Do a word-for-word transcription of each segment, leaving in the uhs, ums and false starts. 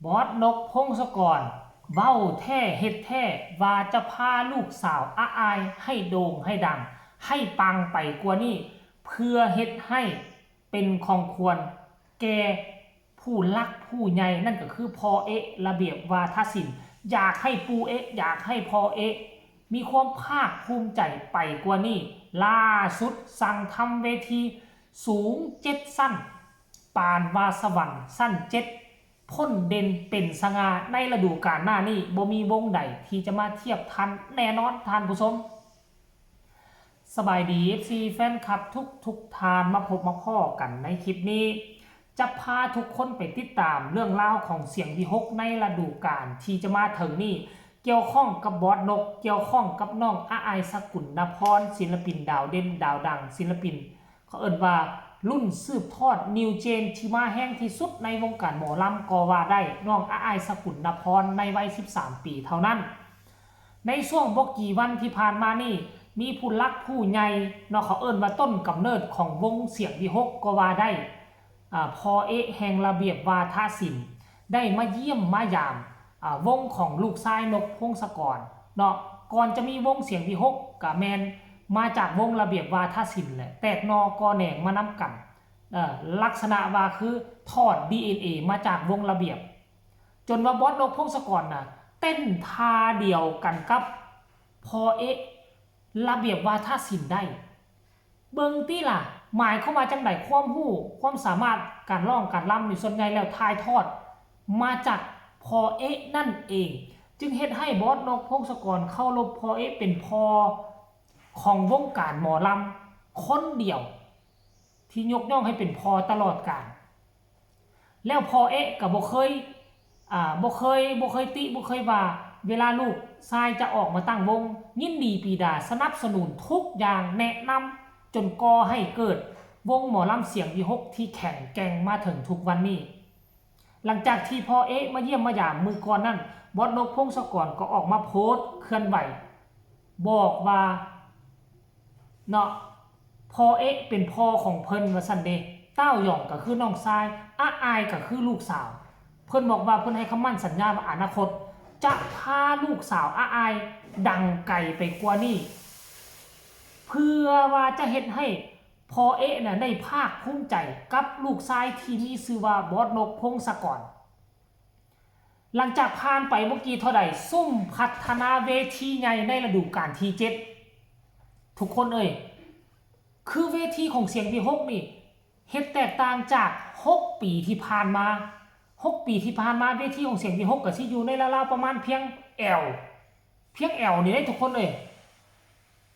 บอสนก พงศกร เว้าแท้เฮ็ดแท้ ว่าจะพาลูกสาวอาอายให้โด่งให้ดัง ให้ปังไปกว่านี้ เพื่อเฮ็ดให้เป็นของขวัญแก่ผู้หลักผู้ใหญ่ นั่นก็คือพ่อเอ๊ะ ระเบียบวาทศิลป์ อยากให้ปู่เอ๊ะ อยากให้พ่อเอ๊ะ มีความภาคภูมิใจไปกว่านี้ ล่าสุดสั่งทำเวทีสูงเจ็ดชั้น ปานว่าสวรรค์ชั้นเจ็ด พ่นเด่นเป็นสง่าในฤดูกาลหน้านี้ บ่มีวงใดที่จะมาเทียบทันแน่นอนท่านผู้ชม สบายดี เอฟซี แฟนคลับทุกทุกท่าน มาพบมาพ้อกันในคลิปนี้ จะพาทุกคนไปติดตามเรื่องราวของเสียงวิหคในฤดูกาลที่จะมาถึงนี้ เกี่ยวข้องกับบอสนก เกี่ยวข้องกับน้องอาอาย สกุลนพร ศิลปินดาวเด่นดาวดัง ศิลปิน เขาเอิ้นว่ารุ่นสืบทอด New Gen ที่มาแฮงที่สุดในวงการหมอลำก็ว่าได้ น้องอาอาย สกุลนพร ในวัยสิบสามปีเท่านั้น ในช่วงบ่กี่วันที่ผ่านมานี่ มีผู้หลักผู้ใหญ่เนาะ เขาเอิ้นว่าต้นกำเนิดของวงเสียงวิหคก็ว่าได้ อ่า พ่อเอ๊ะแห่งระเบียบวาทศิลป์ ได้มาเยี่ยมมายาม อ่า วงของลูกชายนก พงศกร เนาะ ก่อนจะมีวงเสียงวิหคก็แม่นมาจากวงระเบียบวาทศิลป์แหละ แตกหน่อก่อแหน่งมานำกัน เอ่อ ลักษณะว่าคือถอด ดีเอ็นเอ มาจากวงระเบียบ จนว่าบอสนก พงศกรน่ะ เต้นท่าเดียวกันกับพ่อเอ๊ะ ระเบียบวาทศิลป์ได้ เบิ่งติล่ะ หมายความว่าจั่งใด ความรู้ ความสามารถ การร้อง การรำนี่ส่วนใหญ่แล้วถ่ายทอดมาจากพ่อเอ๊ะนั่นเอง จึงเฮ็ดให้บอสนก พงศกร เคารพพ่อเอ๊ะเป็นพ่อของวงการหมอลำคนเดียว ที่ยกย่องให้เป็นพ่อตลอดกาล แล้วพ่อเอ๊ะก็บ่เคย อ่า บ่เคย บ่เคยติ บ่เคยว่า เวลาลูกชายจะออกมาตั้งวง ยินดีปรีดา สนับสนุนทุกอย่าง แนะนำจนก่อให้เกิดวงหมอลำเสียงวิหคที่แข็งแกร่งมาถึงทุกวันนี้ หลังจากที่พ่อเอ๊ะมาเยี่ยมมายามมื้อก่อนนั้น บอสนก พงศกร ก็ออกมาโพสต์เคลื่อนไหว บอกว่า เนาะ พ่อเอ๊ะเป็นพ่อของเพิ่นว่าซั่นเด้ ต้าวหย่องก็คือน้องชาย อาอายก็คือลูกสาว เพิ่นบอกว่าเพิ่นให้คำมั่นสัญญาว่าอนาคต จะพาลูกสาวอาอายดังไกลไปกว่านี้ เพื่อว่าจะเฮ็ดให้พ่อเอ๊ะน่ะได้ภาคภูมิใจกับลูกชายที่มีชื่อว่าบอสนก พงศกร หลังจากผ่านไปบ่กี่เท่าใด ซุ่มพัฒนาเวทีใหญ่ในฤดูกาลที่เจ็ด ทุกคนเอ้ย คือเวทีของเสียงวิหคนี่ เฮ็ดแตกต่างจากหกปีที่ผ่านมา หกปีที่ผ่านมาเวทีของเสียงวิหคก็สิอยู่ในราวๆประมาณเพียงแอว เพียงแอวนี่เด้ทุกคนเอ้ย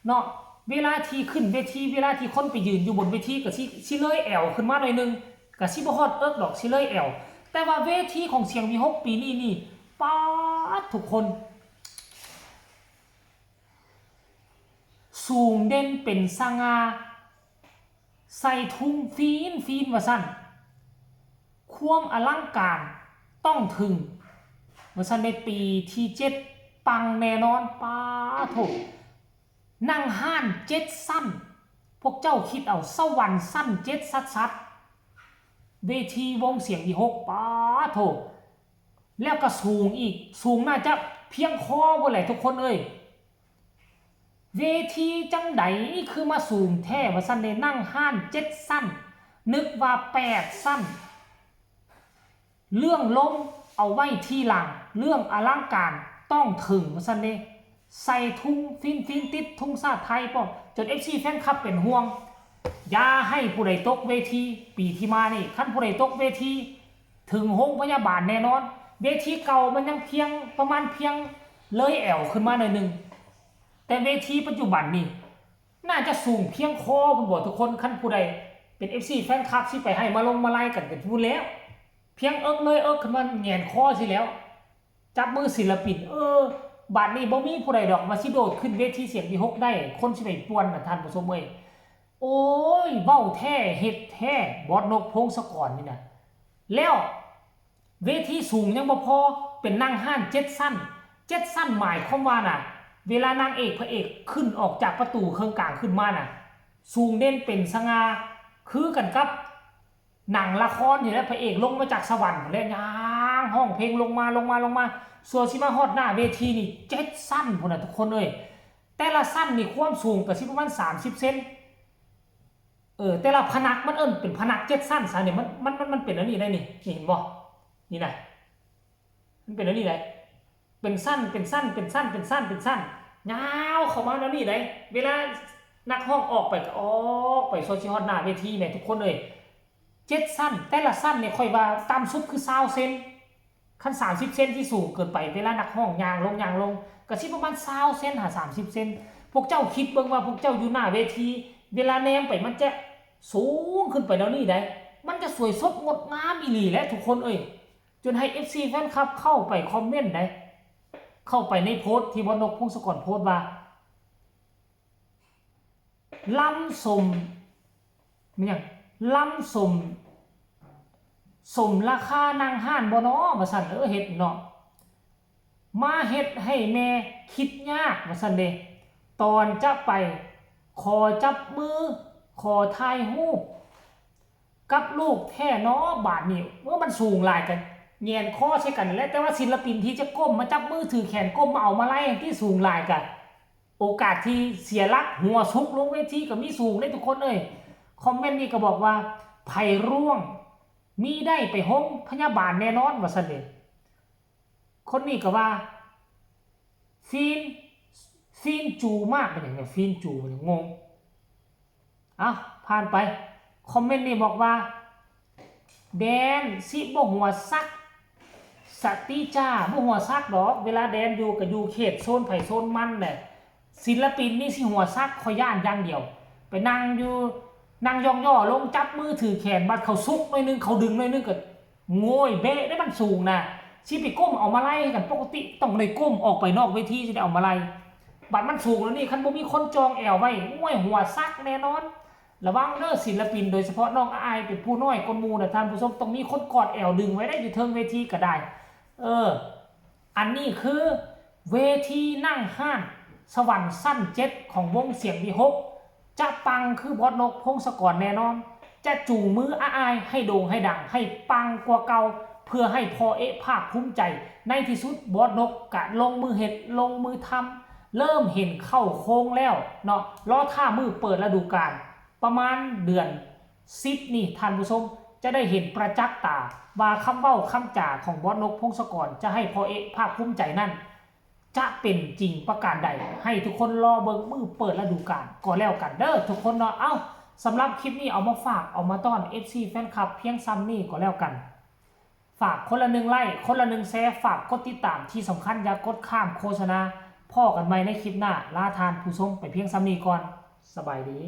เนาะ เวลาที่ขึ้นเวที เวลาที่คนไปยืนอยู่บนเวทีก็สิ สิเลยแอวขึ้นมาหน่อยหนึ่ง ก็สิบ่ฮอดเอิกดอก สิเลยแอว แต่ว่าเวทีของเสียงวิหคปีนี้นี่ ป๊าด ทุกคน สูงเด่นเป็นสง่า ใส่ทุงฟีนฟีนว่าซั่น ความอลังการต้องถึง ว่าซั่น ในปีที่เจ็ด ปังแน่นอน ป๊าดโถ นั่งฮานเจ็ดชั้น พวกเจ้าคิดเอา สวรรค์ชั้นเจ็ดชัดๆ เวทีวงเสียงวิหค ป๊าดโถ แล้วก็สูงอีก สูงน่าจะเพียงคอพุ้นแหละทุกคนเอ้ย เวทีจั่งใดคือมาสูงแท้ว่าซั่นเด้ นั่งฮานเจ็ดชั้น นึกว่าแปดชั้น เรื่องลมเอาไว้ทีหลัง เรื่องอลังการต้องถึงว่าซั่นเด้ ใส่ทุงฟีนฟีน ติดทุงชาติไทยพร้อม จน เอฟซี แฟนคลับเป็นห่วง อย่าให้ผู้ใดตกเวที ปีที่มานี่ คันผู้ใดตกเวที ถึงโรงพยาบาลแน่นอน เวทีเก่ามันยังเพียง ประมาณเพียงเลยแอวขึ้นมาหน่อยหนึ่ง แต่เวทีปัจจุบันนี่ น่าจะสูงเพียงคอพุ้นบ่ทุกคน คันผู้ใดเป็น เอฟซี แฟนคลับสิไปให้มาลงมาลัยกันก็พู้นแล้ว เพียงเอิกเลยเอิกขึ้นมาแหงนคอสิแล้ว จับมือศิลปิน เออ บัดนี้บ่มีผู้ใดดอกว่าสิโดดขึ้นเวทีเสียงวิหคได้ คนสิไปป่วนน่ะท่านผู้ชมเอ้ย โอ้ย เว้าแท้เฮ็ดแท้ บอสนก พงศกร นี่นะ แล้วเวทีสูงยังบ่พอ เป็นนั่งฮานเจ็ดชั้น เจ็ดชั้นหมายความว่าน่ะ เวลานางเอกพระเอกขึ้นออกจากประตูเครื่องกลางขึ้นมาน่ะ สูงเด่นเป็นสง่า คือกันกับ หนังละครนี่แหละ พระเอกลงมาจากสวรรค์พู้นแหละ ย่างฮ้องเพลงลงมา ลงมา ลงมา ส่วนสิมาฮอดหน้าเวทีนี่เจ็ดชั้นพู้นน่ะทุกคนเอ้ย แต่ละชั้นนี่ความสูงก็สิประมาณสามสิบเซน เออ แต่ละพนักมันเอิ้นเป็นพนักเจ็ดชั้นซะนี่ มัน มัน มัน มันเป็นอันนี้ได้นี่ นี่เห็นบ่ นี่นะ มันเป็นอันนี้ได้ เป็นชั้น เป็นชั้น เป็นชั้น เป็นชั้น เป็นชั้น ยาวเข้ามาแนวนี้ได้ เวลานักฮ้องออกไปก็ออกไปส่วนสิฮอดหน้าเวทีแหมทุกคนเอ้ย เจ็ดชั้น แต่ละชั้นนี่ข้อยว่าต่ำสุดคือซาวเซน คันสามสิบเซนที่สูงเกินไป เวลานักฮ้องย่างลงย่างลง ก็สิประมาณซาวเซนหาสามสิบเซน พวกเจ้าคิดเบิ่งว่าพวกเจ้าอยู่หน้าเวที เวลาแนมไปมันจะสูงขึ้นไปแนวนี้ได้ มันจะสวยสดงดงามอีหลีแหละทุกคนเอ้ย จนให้ เอฟซี แฟนคลับเข้าไปคอมเมนต์ได้ เข้าไปในโพสต์ที่บอสนกพงศกรโพสต์ว่า ล้ำสม มันหยัง ล้ำสม สมราคานั่งฮ้านบ่น้อ ว่าซั่น เออ เฮ็ดเนาะ มาเฮ็ดให้แม่คิดยาก ว่าซั่นเด้ ตอนจะไปขอจับมือ ขอถ่ายรูป กับลูกแท้น้อบาดนี้ ว่ามันสูงหลายกัน แหงนคอใส่กันแหละ แต่ว่าศิลปินที่จะก้มมาจับมือถือแขนก้มมาเอามาลัยที่สูงหลายกัน โอกาสที่เสียหลักหัวซุกลงเวทีก็มีสูงได้ทุกคนเอ้ย คอมเมนต์นี้ก็บอกว่า ไผร่วง มีได้ไปโรงพยาบาลแน่นอน ว่าซั่นเด้ คนนี้ก็ว่า ฟีน ฟีนจูมาก เป็นหยังไง ฟีนจู มันงง อ่ะ ผ่านไป คอมเมนต์นี้บอกว่า แดนสิบ่หัวซัก สติจ้า บ่หัวซักดอก เวลาแดนอยู่ก็อยู่เขตโซนไผโซนมันแหละ ศิลปินนี่สิหัวซัก ข้อยย่านอย่างเดียว ไปนั่งอยู่ นั่งย่องย่อลงจับมือถือแขน บัดเขาซุกหน่อยนึง เขาดึงหน่อยนึงก็ โง่ยเบะได้ มันสูงนะ สิไปก้มเอามาลัยกัน ปกติต้องได้ก้มออกไปนอกเวทีสิได้เอามาลัย บัดมันสูงแล้วนี่ คันบ่มีคนจองแอวไว้ โอ้ย หัวซักแน่นอน ระวังเด้อศิลปิน โดยเฉพาะน้องอายเป็นผู้น้อยกว่าหมู่นะท่านผู้ชม ต้องมีคนกอดแอวดึงไว้ได้อยู่เทิงเวทีก็ได้ เออ อันนี้คือเวทีนั่งฮ้านสวรรค์ชั้นเจ็ดของวงเสียงวิหค จะปังคือบอสนกพงศกรแน่นอน จะจูงมืออ้ายๆให้โด่งให้ดัง ให้ปังกว่าเก่า เพื่อให้พ่อเอ๊ะภาคภูมิใจ ในที่สุดบอสนกกะลงมือเฮ็ด ลงมือทำ เริ่มเห็นเข้าโครงแล้วเนาะ รอท่ามื้อเปิดฤดูกาล ประมาณเดือนสิบนี่ ท่านผู้ชมจะได้เห็นประจักษ์ตา ว่าคำเว้าคำจาของบอสนกพงศกร จะให้พ่อเอ๊ะภาคภูมิใจนั่น จะเป็นจริงประการใด ให้ทุกคนรอเบิ่งมื้อเปิดฤดูกาลก็แล้วกันเด้อทุกคนเนาะ เอ้า สำหรับคลิปนี้เอามาฝาก เอามาต้อน เอฟซี แฟนคลับ เพียงส่ำนี้ก็แล้วกัน ฝากคนละหนึ่งไลค์ คนละหนึ่งแชร์ ฝากกดติดตาม ที่สำคัญอย่ากดข้ามโฆษณา พ้อกันใหม่ในคลิปหน้า ลาท่านผู้ชมไปเพียงส่ำนี้ก่อน สบายดี